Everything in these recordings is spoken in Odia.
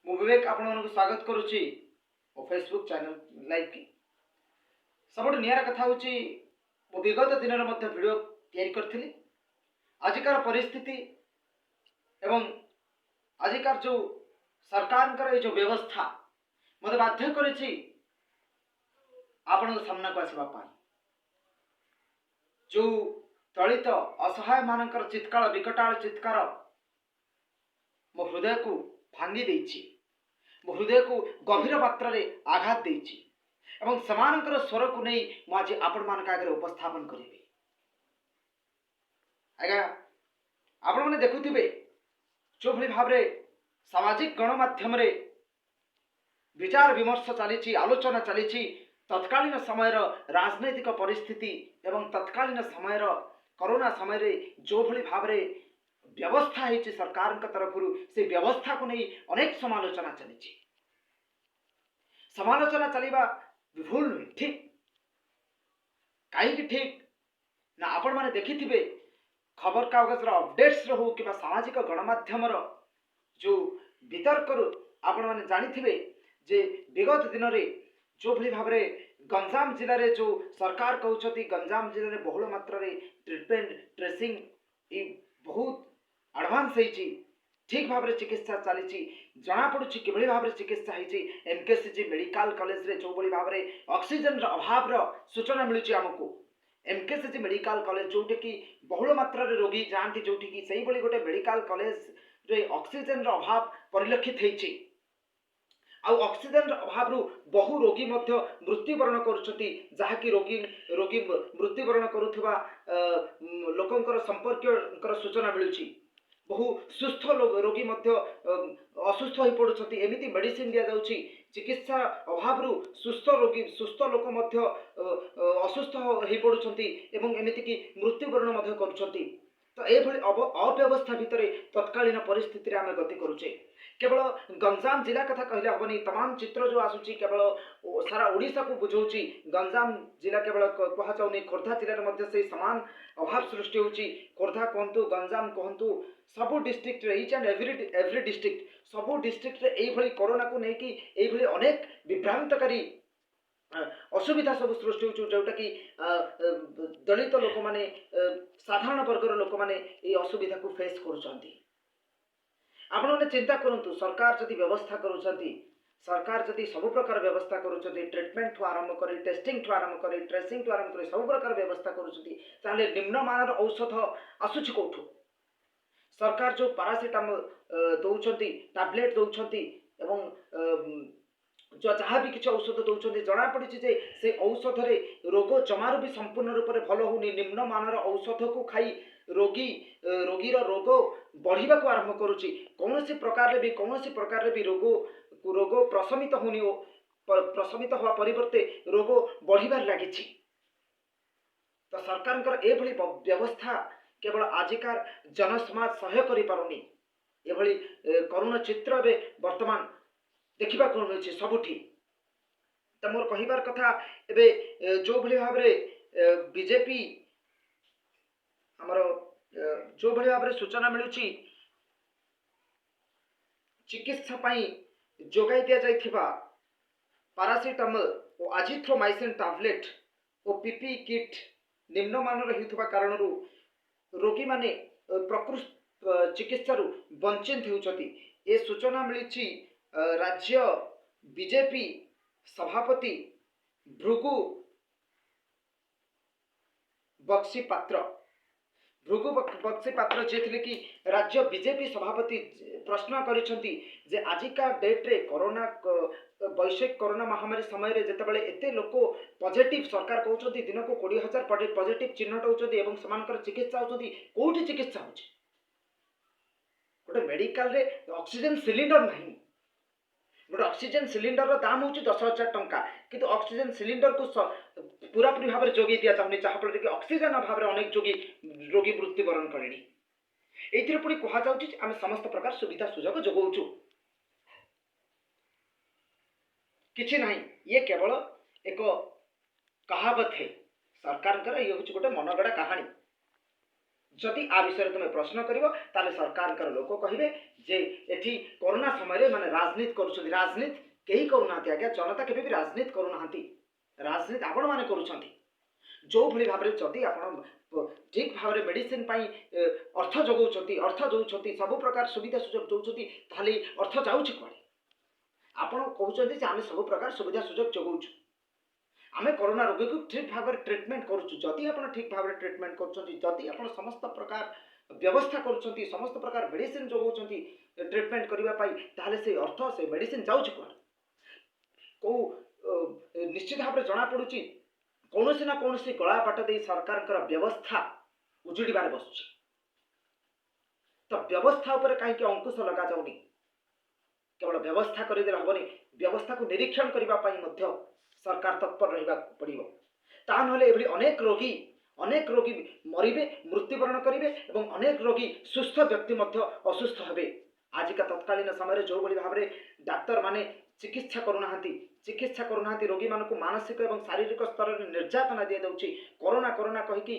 ମୁଁ ବିବେକ ଆପଣମାନଙ୍କୁ ସ୍ୱାଗତ କରୁଛି ମୋ ଫେସବୁକ୍ ଚ୍ୟାନେଲ୍ ଲାଇଭ୍କି। ସବୁଠୁ ନିଆରା କଥା ହେଉଛି, ମୁଁ ବିଗତ ଦିନରେ ମଧ୍ୟ ଭିଡ଼ିଓ ତିଆରି କରିଥିଲି। ଆଜିକାର ପରିସ୍ଥିତି ଏବଂ ଆଜିକାର ଯେଉଁ ସରକାରଙ୍କର ଏଇ ଯେଉଁ ବ୍ୟବସ୍ଥା ମୋତେ ବାଧ୍ୟ କରିଛି ଆପଣଙ୍କ ସାମ୍ନାକୁ ଆସିବା ପାଇଁ। ଯେଉଁ ଦଳିତ ଅସହାୟମାନଙ୍କର ଚିତ୍କାର, ବିକଟାଳ ଚିତ୍କାର ମୋ ହୃଦୟକୁ ଭାଙ୍ଗି ଦେଇଛି, ମୋ ହୃଦୟକୁ ଗଭୀର ମାତ୍ରାରେ ଆଘାତ ଦେଇଛି ଏବଂ ସେମାନଙ୍କର ସ୍ୱରକୁ ନେଇ ମୁଁ ଆଜି ଆପଣମାନଙ୍କ ଆଗରେ ଉପସ୍ଥାପନ କରିବି। ଆଜ୍ଞା, ଆପଣମାନେ ଦେଖୁଥିବେ, ଯେଉଁଭଳି ଭାବରେ ସାମାଜିକ ଗଣମାଧ୍ୟମରେ ବିଚାର ବିମର୍ଶ ଚାଲିଛି, ଆଲୋଚନା ଚାଲିଛି, ତତ୍କାଳୀନ ସମୟର ରାଜନୈତିକ ପରିସ୍ଥିତି ଏବଂ ତତ୍କାଳୀନ ସମୟର କରୋନା ସମୟରେ ଯେଉଁଭଳି ଭାବରେ ବ୍ୟବସ୍ଥା ହେଇଛି ସରକାରଙ୍କ ତରଫରୁ, ସେ ବ୍ୟବସ୍ଥାକୁ ନେଇ ଅନେକ ସମାଲୋଚନା ଚାଲିଛି। ସମାଲୋଚନା ଚାଲିବା ଭୁଲ ନୁହେଁ, ଠିକ୍। କାହିଁକି ଠିକ୍ ନା, ଆପଣମାନେ ଦେଖିଥିବେ, ଖବରକାଗଜର ଅପଡେଟ୍ସର ହଉ କିମ୍ବା ସାମାଜିକ ଗଣମାଧ୍ୟମର ଯେଉଁ ବିତର୍କରୁ ଆପଣମାନେ ଜାଣିଥିବେ ଯେ ବିଗତ ଦିନରେ ଯେଉଁଭଳି ଭାବରେ ଗଞ୍ଜାମ ଜିଲ୍ଲାରେ ଯେଉଁ ସରକାର କହୁଛନ୍ତି, ଗଞ୍ଜାମ ଜିଲ୍ଲାରେ ବହୁଳ ମାତ୍ରାରେ ଟ୍ରିଟମେଣ୍ଟ, ଟ୍ରେସିଂ ଏଇ ବହୁତ ଆଡ଼ଭାନ୍ସ ହେଇଛି, ଠିକ୍ ଭାବରେ ଚିକିତ୍ସା ଚାଲିଛି, ଜଣାପଡ଼ୁଛି କିଭଳି ଭାବରେ ଚିକିତ୍ସା ହେଇଛି। ଏମ୍କେସିଜି ମେଡ଼ିକାଲ କଲେଜରେ ଯେଉଁଭଳି ଭାବରେ ଅକ୍ସିଜେନର ଅଭାବର ସୂଚନା ମିଳୁଛି ଆମକୁ, ଏମ୍କେସିଜି ମେଡ଼ିକାଲ କଲେଜ ଯେଉଁଠିକି ବହୁଳ ମାତ୍ରାରେ ରୋଗୀ ଯାଆନ୍ତି, ଯେଉଁଠିକି ସେଇଭଳି ଗୋଟେ ମେଡ଼ିକାଲ କଲେଜରେ ଅକ୍ସିଜେନର ଅଭାବ ପରିଲକ୍ଷିତ ହେଇଛି ଆଉ ଅକ୍ସିଜେନର ଅଭାବରୁ ବହୁ ରୋଗୀ ମଧ୍ୟ ମୃତ୍ୟୁବରଣ କରୁଛନ୍ତି, ଯାହାକି ରୋଗୀ ମୃତ୍ୟୁବରଣ କରୁଥିବା ଲୋକଙ୍କର ସମ୍ପର୍କୀୟଙ୍କର ସୂଚନା ମିଳୁଛି। ବହୁ ସୁସ୍ଥ ରୋଗୀ ମଧ୍ୟ ଅସୁସ୍ଥ ହୋଇପଡ଼ୁଛନ୍ତି। ଏମିତି ମେଡ଼ିସିନ ଦିଆଯାଉଛି, ଚିକିତ୍ସା ଅଭାବରୁ ସୁସ୍ଥ ରୋଗୀ, ସୁସ୍ଥ ଲୋକ ମଧ୍ୟ ଅସୁସ୍ଥ ହୋଇପଡ଼ୁଛନ୍ତି ଏବଂ ଏମିତିକି ମୃତ୍ୟୁବରଣ ମଧ୍ୟ କରୁଛନ୍ତି। ତ ଏଭଳି ଅବ୍ୟବସ୍ଥା ଭିତରେ ତତ୍କାଳୀନ ପରିସ୍ଥିତିରେ ଆମେ ଗତି କରୁଛେ। କେବଳ ଗଞ୍ଜାମ ଜିଲ୍ଲା କଥା କହିଲେ ହେବନି। ତମାମ ଚିତ୍ର ଯେଉଁ ଆସୁଛି, କେବଳ ସାରା ଓଡ଼ିଶାକୁ ବୁଝାଉଛି। ଗଞ୍ଜାମ ଜିଲ୍ଲା କେବଳ କୁହାଯାଉନି, ଖୋର୍ଦ୍ଧା ଜିଲ୍ଲାରେ ମଧ୍ୟ ସେଇ ସମାନ ଅଭାବ ସୃଷ୍ଟି ହେଉଛି। ଖୋର୍ଦ୍ଧା କୁହନ୍ତୁ, ଗଞ୍ଜାମ କୁହନ୍ତୁ, ସବୁ ଡିଷ୍ଟ୍ରିକ୍ଟରେ, each and every district, ସବୁ ଡିଷ୍ଟ୍ରିକ୍ଟରେ ଏଇଭଳି କରୋନାକୁ ନେଇକି ଏଇଭଳି ଅନେକ ବିଭ୍ରାନ୍ତକାରୀ ଅସୁବିଧା ସବୁ ସୃଷ୍ଟି ହେଉଛି, ଯେଉଁଟାକି ଦଳିତ ଲୋକମାନେ, ସାଧାରଣ ବର୍ଗର ଲୋକମାନେ ଏଇ ଅସୁବିଧାକୁ ଫେସ୍ କରୁଛନ୍ତି। ଆପଣମାନେ ଚିନ୍ତା କରନ୍ତୁ, ସରକାର ଯଦି ବ୍ୟବସ୍ଥା କରୁଛନ୍ତି, ସରକାର ଯଦି ସବୁ ପ୍ରକାର ବ୍ୟବସ୍ଥା କରୁଛନ୍ତି, ଟ୍ରିଟମେଣ୍ଟଠୁ ଆରମ୍ଭ କରି, ଟେଷ୍ଟିଂଠୁ ଆରମ୍ଭ କରି, ଟ୍ରେସିଂଠୁ ଆରମ୍ଭ କରି ସବୁ ପ୍ରକାର ବ୍ୟବସ୍ଥା କରୁଛନ୍ତି, ତାହେଲେ ନିମ୍ନମାନର ଔଷଧ ଆସୁଛି କେଉଁଠୁ? ସରକାର ଯେଉଁ ପାରାସିଟାମଲ ଦେଉଛନ୍ତି, ଟାବଲେଟ୍ ଦେଉଛନ୍ତି ଏବଂ ଯାହା ବି କିଛି ଔଷଧ ଦେଉଛନ୍ତି, ଜଣାପଡ଼ିଛି ଯେ ସେ ଔଷଧରେ ରୋଗ ଜମାରୁ ବି ସମ୍ପୂର୍ଣ୍ଣ ରୂପରେ ଭଲ ହେଉନି। ନିମ୍ନମାନର ଔଷଧକୁ ଖାଇ ରୋଗୀର ରୋଗ ବଢ଼ିବାକୁ ଆରମ୍ଭ କରୁଛି। କୌଣସି ପ୍ରକାରରେ ବି ରୋଗ ପ୍ରଶମିତ ହେଉନି ଓ ପ୍ରଶମିତ ହେବା ପରିବର୍ତ୍ତେ ରୋଗ ବଢ଼ିବାରେ ଲାଗିଛି। ତ ସରକାରଙ୍କର ଏଭଳି ବ୍ୟବସ୍ଥା କେବଳ ଆଜିକାର ଜନସମାଜ ସହ୍ୟ କରିପାରୁନି। ଏଭଳି କରୁଣ ଚିତ୍ର ଏବେ ବର୍ତ୍ତମାନ ଦେଖିବାକୁ ମିଳୁଛି ସବୁଠି। ତ ମୋର କହିବାର କଥା, ଏବେ ଯେଉଁଭଳି ଭାବରେ ବିଜେପି ଆମର ଯେଉଁଭଳି ଭାବରେ ସୂଚନା ମିଳୁଛି, ଚିକିତ୍ସା ପାଇଁ ଯୋଗାଇ ଦିଆଯାଇଥିବା ପାରାସିଟାମଲ ଓ ଆଜିଥ୍ରୋମାଇସିନ୍ ଟାବଲେଟ୍ ଓ ପିପିଇ କିଟ୍ ନିମ୍ନମାନର ହେଉଥିବା କାରଣରୁ ରୋଗୀମାନେ ପ୍ରକୃତ ଚିକିତ୍ସାରୁ ବଞ୍ଚିତ ହେଉଛନ୍ତି। ଏ ସୂଚନା ମିଳିଛି ରାଜ୍ୟ ବିଜେପି ସଭାପତି ଭୃଗୁ ବକ୍ସି ପାତ୍ର। ଭୃଗୁ ବକ୍ସି ପାତ୍ର ଯିଏ ଥିଲେ କି ରାଜ୍ୟ ବିଜେପି ସଭାପତି, ପ୍ରଶ୍ନ କରିଛନ୍ତି ଯେ ଆଜିକା ଡେଟ୍ରେ କରୋନା, ବୈଶ୍ୱିକ କରୋନା ମହାମାରୀ ସମୟରେ ଯେତେବେଳେ ଏତେ ଲୋକ ପଜିଟିଭ, ସରକାର କହୁଛନ୍ତି ଦିନକୁ 20,000 ପଜିଟିଭ ଚିହ୍ନଟ ହେଉଛନ୍ତି ଏବଂ ସେମାନଙ୍କର ଚିକିତ୍ସା ହେଉଛନ୍ତି, କେଉଁଠି ଚିକିତ୍ସା ହେଉଛି? ଗୋଟେ ମେଡ଼ିକାଲରେ ଅକ୍ସିଜେନ ସିଲିଣ୍ଡର ନାହିଁ। ଗୋଟେ ଅକ୍ସିଜେନ ସିଲିଣ୍ଡରର ଦାମ ହେଉଛି 10,000 ଟଙ୍କା, କିନ୍ତୁ ଅକ୍ସିଜେନ ସିଲିଣ୍ଡରକୁ ପୁରାପୁରି ଭାବରେ ଯୋଗାଇ ଦିଆଯାଉନି, ଯାହାଫଳରେ କି ଅକ୍ସିଜେନ ଅଭାବରେ ଅନେକ ରୋଗୀ ମୃତ୍ୟୁବରଣ କଲେଣି। ଏଇଥିରେ ପୁଣି କୁହାଯାଉଛି ଯେ ଆମେ ସମସ୍ତ ପ୍ରକାର ସୁବିଧା ସୁଯୋଗ ଯୋଗାଉଛୁ। କିଛି ନାହିଁ, ଇଏ କେବଳ ଏକ कहावत है। ସରକାରଙ୍କର ଇଏ ହେଉଛି ଗୋଟେ ମନଗଢ଼ା କାହାଣୀ। ଯଦି ଆ ବିଷୟରେ ତୁମେ ପ୍ରଶ୍ନ କରିବ, ତାହେଲେ ସରକାରଙ୍କର ଲୋକ କହିବେ ଯେ ଏଠି କୌଣସି କରୋନା ସମୟରେ ମାନେ ରାଜନୀତି କରୁଛନ୍ତି। ରାଜନୀତି କେହି କରୁନାହାନ୍ତି ଆଜ୍ଞା। ଜନତା କେବେ ବି ରାଜନୀତି କରୁନାହାନ୍ତି, ରାଜନୀତି ଆପଣମାନେ କରୁଛନ୍ତି। ଯେଉଁଭଳି ଭାବରେ ଯଦି ଆପଣ ଠିକ୍ ଭାବରେ ମେଡ଼ିସିନ ପାଇଁ ଅର୍ଥ ଯୋଗାଉଛନ୍ତି, ଅର୍ଥ ଦେଉଛନ୍ତି, ସବୁ ପ୍ରକାର ସୁବିଧା ସୁଯୋଗ ଦେଉଛନ୍ତି, ତାହେଲେ ଅର୍ଥ ଯାଉଛି କୁଆଡ଼େ? ଆପଣ କହୁଛନ୍ତି ଯେ ଆମେ ସବୁ ପ୍ରକାର ସୁବିଧା ସୁଯୋଗ ଯୋଗାଉଛୁ, ଆମେ କରୋନା ରୋଗୀକୁ ଠିକ୍ ଭାବରେ ଟ୍ରିଟମେଣ୍ଟ କରୁଛୁ। ଯଦି ଆପଣ ଠିକ୍ ଭାବରେ ଟ୍ରିଟମେଣ୍ଟ କରୁଛନ୍ତି, ଯଦି ଆପଣ ସମସ୍ତ ପ୍ରକାର ବ୍ୟବସ୍ଥା କରୁଛନ୍ତି, ସମସ୍ତ ପ୍ରକାର ମେଡ଼ିସିନ ଯୋଗାଉଛନ୍ତି ଟ୍ରିଟମେଣ୍ଟ କରିବା ପାଇଁ, ତାହେଲେ ସେଇ ଅର୍ଥ, ସେ ମେଡ଼ିସିନ ଯାଉଛି କୁଆଡ଼େ? କେଉଁ ନିଶ୍ଚିତ ଭାବରେ ଜଣାପଡ଼ୁଛି, କୌଣସି ନା କୌଣସି ଗଳା ବାଟ ଦେଇ ସରକାରଙ୍କର ବ୍ୟବସ୍ଥା ଉଜୁଡ଼ିବାରେ ବସୁଛି। ତ ବ୍ୟବସ୍ଥା ଉପରେ କାହିଁକି ଅଙ୍କୁଶ ଲଗାଯାଉନି? କେବଳ ବ୍ୟବସ୍ଥା କରିଦେଲେ ହେବନି, ବ୍ୟବସ୍ଥାକୁ ନିରୀକ୍ଷଣ କରିବା ପାଇଁ ମଧ୍ୟ ସରକାର ତତ୍ପର ରହିବାକୁ ପଡ଼ିବ। ତା ନହେଲେ ଏଭଳି ଅନେକ ରୋଗୀ ମରିବେ, ମୃତ୍ୟୁବରଣ କରିବେ ଏବଂ ଅନେକ ରୋଗୀ, ସୁସ୍ଥ ବ୍ୟକ୍ତି ମଧ୍ୟ ଅସୁସ୍ଥ ହେବେ। ଆଜିକା ତତ୍କାଳୀନ ସମୟରେ ଯେଉଁଭଳି ଭାବରେ ଡାକ୍ତରମାନେ ଚିକିତ୍ସା କରୁନାହାନ୍ତି, ରୋଗୀମାନଙ୍କୁ ମାନସିକ ଏବଂ ଶାରୀରିକ ସ୍ତରରେ ନିର୍ଯାତନା ଦିଆଯାଉଛି। କରୋନା କରୋନା କହିକି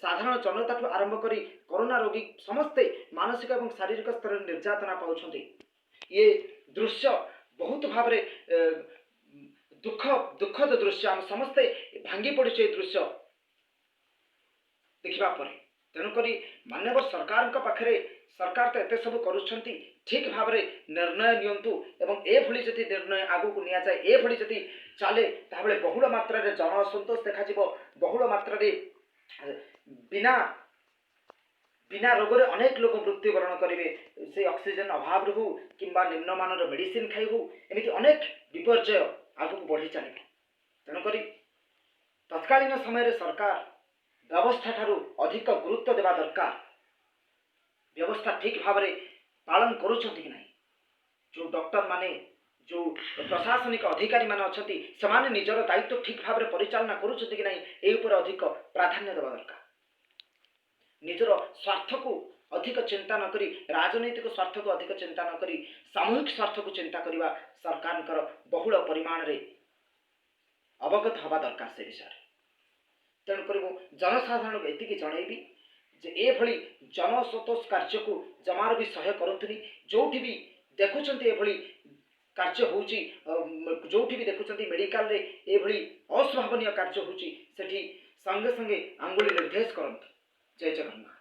ସାଧାରଣ ଜନତାଠୁ ଆରମ୍ଭ କରି କରୋନା ରୋଗୀ ସମସ୍ତେ ମାନସିକ ଏବଂ ଶାରୀରିକ ସ୍ତରରେ ନିର୍ଯାତନା ପାଉଛନ୍ତି। ଇଏ ଦୃଶ୍ୟ ବହୁତ ଭାବରେ ଦୁଃଖଦ ଦୃଶ୍ୟ। ଆମେ ସମସ୍ତେ ଭାଙ୍ଗି ପଡ଼ିଛୁ ଏ ଦୃଶ୍ୟ ଦେଖିବା ପରେ। ତେଣୁକରି ମାନ୍ୟବର ସରକାରଙ୍କ ପାଖରେ, ସରକାର ତ ଏତେ ସବୁ କରୁଛନ୍ତି, ଠିକ୍ ଭାବରେ ନିର୍ଣ୍ଣୟ ନିଅନ୍ତୁ। ଏବଂ ଏଭଳି ଯଦି ନିର୍ଣ୍ଣୟ ଆଗକୁ ନିଆଯାଏ, ଏଭଳି ଯଦି ଚାଲେ, ତାହେଲେ ବହୁଳ ମାତ୍ରାରେ ଜନ ଅସନ୍ତୋଷ ଦେଖାଯିବ। ବହୁଳ ମାତ୍ରାରେ ବିନା ବିନା ରୋଗରେ ଅନେକ ଲୋକ ମୃତ୍ୟୁବରଣ କରିବେ। ସେ ଅକ୍ସିଜେନ ଅଭାବରୁ ହଉ କିମ୍ବା ନିମ୍ନମାନର ମେଡ଼ିସିନ ଖାଇ ହଉ, ଏମିତି ଅନେକ ବିପର୍ଯ୍ୟୟ ଆଗକୁ ବଢ଼ି ଚାଲିବ। ତେଣୁକରି ତତ୍କାଳୀନ ସମୟରେ ସରକାର ବ୍ୟବସ୍ଥା ଠାରୁ ଅଧିକ ଗୁରୁତ୍ୱ ଦେବା ଦରକାର, ବ୍ୟବସ୍ଥା ଠିକ୍ ଭାବରେ ପାଳନ କରୁଛନ୍ତି କି ନାହିଁ। ଯେଉଁ ଡକ୍ଟରମାନେ, ଯେଉଁ ପ୍ରଶାସନିକ ଅଧିକାରୀମାନେ ଅଛନ୍ତି, ସେମାନେ ନିଜର ଦାୟିତ୍ୱ ଠିକ୍ ଭାବରେ ପରିଚାଳନା କରୁଛନ୍ତି କି ନାହିଁ, ଏହି ଉପରେ ଅଧିକ ପ୍ରାଧାନ୍ୟ ଦେବା ଦରକାର। ନିଜର ସ୍ୱାର୍ଥକୁ ଅଧିକ ଚିନ୍ତା ନ କରି, ରାଜନୈତିକ ସ୍ୱାର୍ଥକୁ ଅଧିକ ଚିନ୍ତା ନ କରି, ସାମୂହିକ ସ୍ୱାର୍ଥକୁ ଚିନ୍ତା କରିବା ସରକାରଙ୍କର ବହୁଳ ପରିମାଣରେ ଅବଗତ ହେବା ଦରକାର ସେ ବିଷୟରେ। ତେଣୁକରି ମୁଁ ଜନସାଧାରଣଙ୍କୁ ଏତିକି ଜଣେଇବି ଯେ ଏଭଳି ଜନ ଅସନ୍ତୋଷ କାର୍ଯ୍ୟକୁ ଜମାରୁ ବି ସହ୍ୟ କରନ୍ତୁନି। ଯେଉଁଠି ବି ଦେଖୁଛନ୍ତି ଏଭଳି କାର୍ଯ୍ୟ ହେଉଛି, ଯେଉଁଠି ବି ଦେଖୁଛନ୍ତି ମେଡ଼ିକାଲରେ ଏଭଳି ଅସ୍ୱାଭାବନୀୟ କାର୍ଯ୍ୟ ହେଉଛି, ସେଠି ସଙ୍ଗେ ସଙ୍ଗେ ଆଙ୍ଗୁଳି ନିର୍ଦ୍ଦେଶ କରନ୍ତୁ। ଜୟ ଜଗନ୍ନାଥ।